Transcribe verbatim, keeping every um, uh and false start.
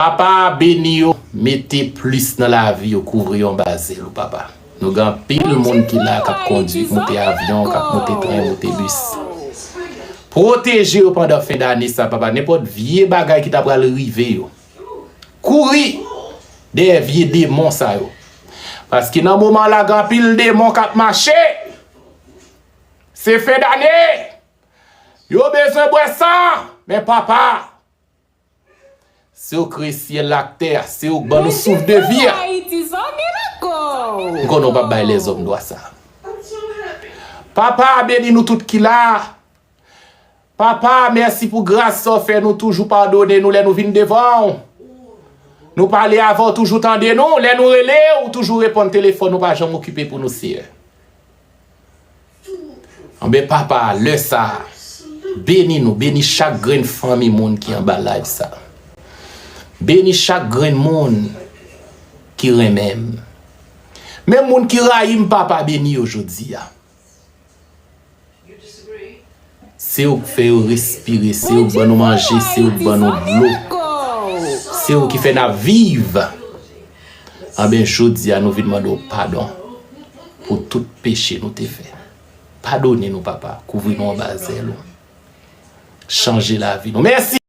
Papa, beni yo, mete plis nan lavi yo, kouvri yo anba zèl ou, papa. Nou gen anpil moun ki la k ap kondui, k moute avyon, k ap moute tren, moute bis. Pwoteje yo pandan fen dane sa, papa. Nenpòt vye bagay ki ta pral rive yo, kouri dèyè vye demon sa yo. Paske nan moman la, gen anpil demon k ap mache. Se fen dane. Yo bezwen bwè san, men papa, se ou k kreye syèl la ak tè a, se ou k ban nou souf de vi a. M konnen w p ap bay lèzòm dwa sa. Papa, beni nou tout ki la. Papa, mèsi pou gras sa w fè nou, toujou padone nou lè nou vin devan w. Nou pale avè w, toujou tande nou. Lè nou rele w, ou toujou reponn telefòn, ou pa janm okipe pou nou, Seyè. Anben, papa, lè sa a, beni nou, beni chak grenn fanmi moun ki anba live sa. Beni chak grenn moun ki renmen m. Menm moun ki rayi m, papa, beni yo jodi a. Se ou k fè yo respire, se ou k ban nou manje, se ou k ban nou dlo. Se ou ki fè n ap viv. Anben, jodi a, nou vin mande w padon pou tout peche nou te fè. Padone nou, papa. Kouvri nou anba zèl ou. Chanje lavi nou. Mèsi!